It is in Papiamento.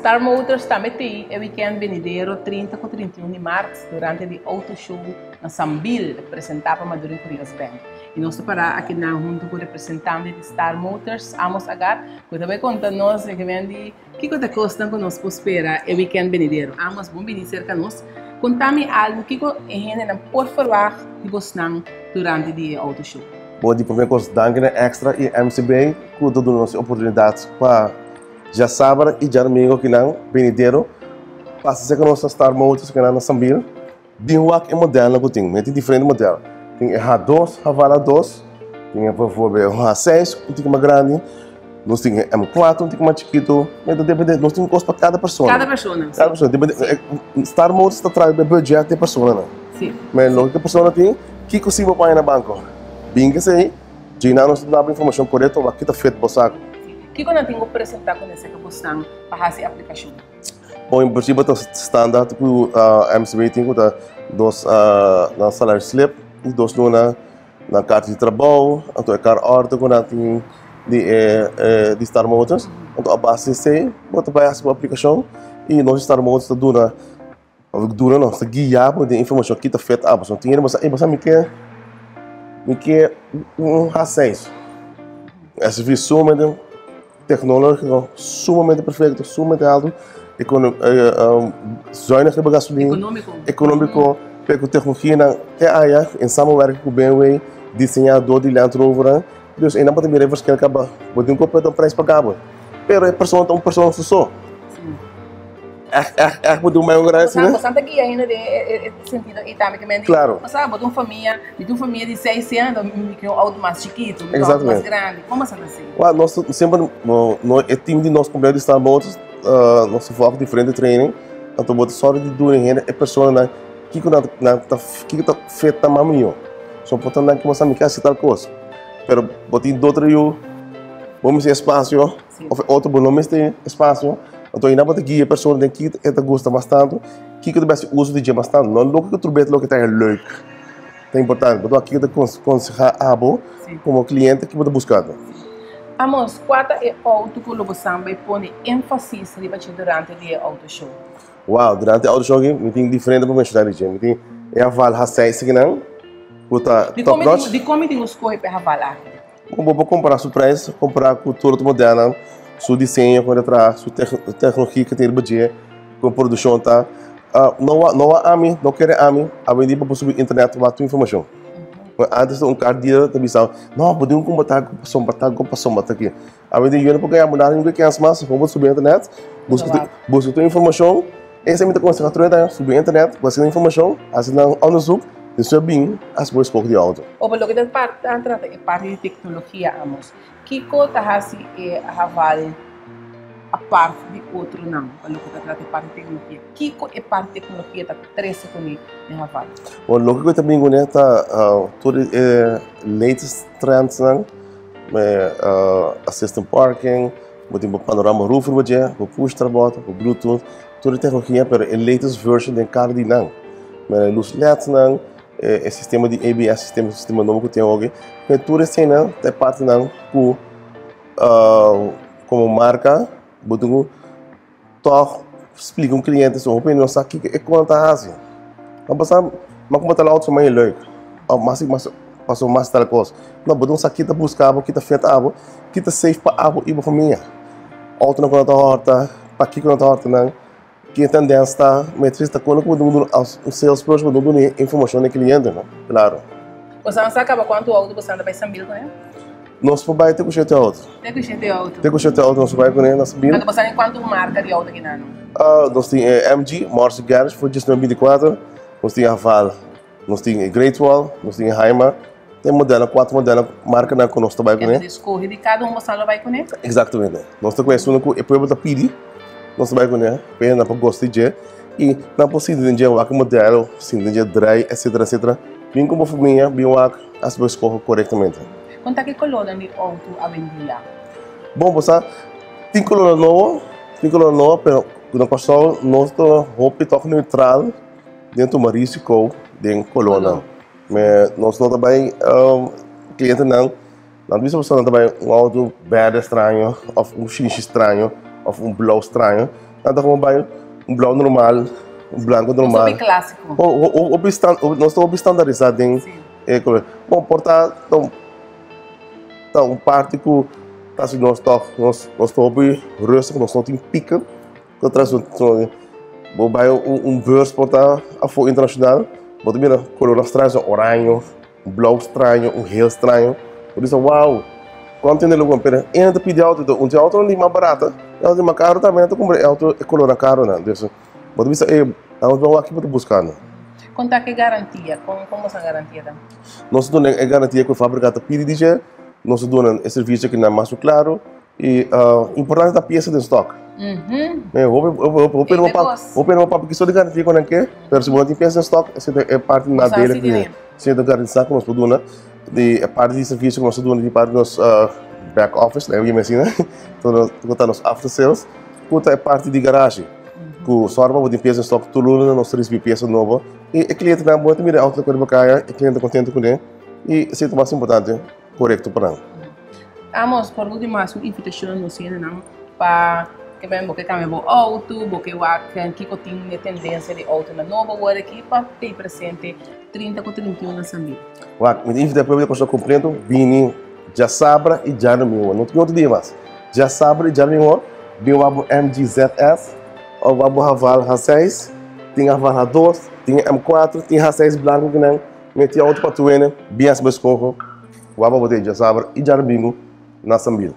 Star Motors tambe tin e weekend benidero 30 ku 31 di mart durante di Auto Show na Sambil, presentá pa Madurin Curias Band. I nos ta pará akinan huntu ku representante di Star Motors, Amos Agar, ku ta bai konta nos e di kiko ta kosnan ku nos por spera e weekend benidero. Amos, bon bini serka nos. Konta mi algu kiko e hendenan por ferwagt di bosnan durante di e Auto Show. Bon, di promé kos danki na Extra i MCB ku ta duna nos e oportunidat pa djasabra i djadomingo kinan benidero pasa serka nos na Star Motors kinan na Sambil. Bin wak e modelnan ku tin. Mi tin diferente model. Tin e H2, Haval H2, tin e bijvoorbeeld e H6, un tiki mas grandi. Nos tin e M4, un tiki mas chikitu. Mi ta depende, nos tin kos pa kada persona. Kada persona, si. Kada persona. Depende, Star Motors ta traha e budget di e personanan. Si. Ma loke ku e persona tin, kiko si bo paña na banko? Bin k'esei, djina nos ta duna bo informashon korekto wak ki ta fit bo saku. Si. Kiko nan tin ku presentá ku nesei ku bo stan pa hasi aplikashon? Bon, in principe ta standaard ku MCB tin ku ta dos nan salary slip i dos luna nan karta di trabou, anto e kar order ku nan tin di e di Star Motors. Anto a base di esei bo ta bai hasi bo aplikashon i nos di Star Motors ta duna, duna no, ta guia bo den informashon ki ta fet abo. So tin hende bo sa, ey bo sa mi ke mi ke un H6, SUV sumamente. Tecnologico sumamente perfecto, sumamente alto, zuinig riba gasolina, Economico. economico, pero cu tecnologianan te aya en samenwerking cu BMW, diseña door di Land Rover, dus eynan bo ta mira e verschil caba, bo tin cu pone un prijs pagabel, pero e persona ta un persona su so. Echt, echt, echt bo tin un mayor grandi asina. Bo sa ta guia hende den e sentido ei tambe ke men di. Claro. Bo sa bo tin un famia, mi tin un famia di seis hende, anto mi ke un auto mas chikitu, mi ke un auto mas grandi. Kon bo sa ta hasi? Wèl, nos semper, e team di nos kompleto di Star Motors, nos ta volg diferente training, anto bo ta sòru di duna hende e personanan kiko nan ta, kiko ta fit nan mas mihó. So por ta nan ke bo sa mi ke hasi tal kos, pero bo tin dos tres yu, bo mester espasio. Of e otro bo no mester espacio, anto ayina bo ta guia e persona den kiko e ta gusta mas tanto, kiko ta besi uso di dje mas tanto. No loke ku tur bes loke ta e leuk ta importante, bo ta wak kiko ta konseha abo komo kliente kiko bo ta buskando. Amos, kua ta e outo ku lo bo san bai pone énfasis riba dje durante di e outo show? Wow, durante e outo show aki mi tin diferente pa menshona di dje. Mi tin e Haval H6 akinan ku ta top notch. Dikon mi tin ku skohe pa e Haval aki? Bo por compara su prijs, compara cu tur otro modelnan, su diseño con e ta traha, su tecnologia cu tin riba dje, con produccion ta. No wak no wak ami, no kere ami, awendia bo por subi internet wak tur informacion. Antes un car dealer ta bisa, no bo tin cu cumpra tal pasobra tal pasobra ta aki. Awendia yo no por gana bo nada ningun kens mas, bo por subi internet, busca busca tur informacion. Esei mi ta konseha tur hende, subi internet, busca informashon, hasi nan onderzoek, despues bin hasi bo eskoho di outo. Oba loke ta ta trata e parti di teknologia amos, kiko ta hasi e Haval apart di otronan pa loke ta trata e parti di teknologia? Kiko e parti di teknologia ta trese kuné den Haval? Bon, loke ku e ta bin kuné ta tur e latest trendsnan, assistant parking, Bo tin bo panorama roof riba dje, bo push start button, bo bluetooth, tur e tecnologia pero e latest version den kar di nan. Mira e luz lednan, e sistema di ABS, sistema sistema nobo ku tin awoki. Pero tur eseinan ta e partinan ku komo marka bo tin ku tòg splika un kliente so hopi hende no sa kiko e kos ta hasi. Nan por sa ma kuma ta la outo mas leuk òf mas mas paso mas tal kos. No, bo ta sa ki ta buska bo, ki ta fet abo, ki ta safe pa abo i bo famia. Outonan ku nan ta hòrta, pakiko nan ta hòrta nan, ki e tendens ta, matriz ta kono ku bo duna un sales person bo duna e informashon na e kliente no, klaro. Bo sa sa kaba kuantu outo bo sa ta bai Sambil ku e? Nos por bai te ku shete outo. Te ku shete outo. Te ku shete outo nos por bai kuné na Sambil. Anto bo sa den kuantu marka di outo kinan? Nos tin e MG, Morsi Garage for 1924, nos tin Haval. Nos tin e Great Wall, nos tin e Haima, e modelo, cuatro modelo marcanan cu nos ta bay cune. Entonces escoge di cada un bosan lo bay cune? Exactamente. Nos ta cu esun cu e pueblo ta pidi, nos ta bay cune, pa nan por gosta di dje y nan por sinti den dje wak e modelo, sinti den dje draai, etcetera, etcetera. Bin cu bo famia, bin wak, asi bo escoge corectamente. Con ta ki colornan di auto awendia? Bon, bo sa, tin colornan nobo, tin colornan nobo, pero. Na Kòrsou nos ta hopi tòg neutral den tuma risiko den kolónan. Me nos no ta bai klientenan nan ta bisa pasobra nan ta bai un outo bèrdè straño òf un shinshi straño òf un blou straño. Nan ta komo bai un blou normal, un blanko normal. Nos hopi klásiko. Hopi nos ta hopi standarisá den e koló. Bon, por ta ta un parti ku ta hasi nos tòg nos nos ta hopi rustig, nos no tin pika. Ta tras bo bai un beurs por ta afó internashonal, bo ta mira kolornan straño, so oraño, un blou straño, un hel straño. Bo bisa wow, kuantu hende lo kumpra? Pero hende ta pidi outo, un di outonan di mas barata, e outo di mas karu tambe nan ta kumpra e outo e kolornan karunan. Dus bo ta bisa e nos bo wak ki bo ta buskando. Kon ta ku e garantia? Kon kon boso a garantia ta? Nos ta duna e garantia ku e fabrika ta pidi di dje, nos ta duna e servisio ki nan mas ku klaru. I importante ta piesa den stock. Hopi no pa hopi no papia kiso di garantia ku nan ke, pero si bo no tin piesa den stock, esei ta e parti na dele ku si ta garantisa ku nos por duna di e parti di servisio ku nos ta duna di parti di nos back office, laga mi asina, ku ta nos after sales, ku ta e parti di garashi ku sòru pa bo tin piesa den stock tur luna nos ta risibi piesa nobo i e klientenan bo ta mira e outo ta kore bo kaya, e kliente ta kontento kuné i esei ta mas importante korekto pa nan. Amos, por último hasi un invitashon na nos hendenan pa ke ben bo ke kambia bo outo, bo ke wak kiko tin e tendensia di outonan nobo awor aki pa tei presente 30 ku 31 na San Bill. Wak, mi ta invita e pueblo di Kòrsou kompleto bini djasabra i djadomingo, no tin otro dia mas. Djasabra i djadomingo bin wak bo MG ZS òf wak bo Haval H6, tin Haval H2, tin M4, tin H6 blanku kinan, meti outo pa tur hende, bin hasi bo eskoho. Waba bo te djasabra i djadomingo na Sambil.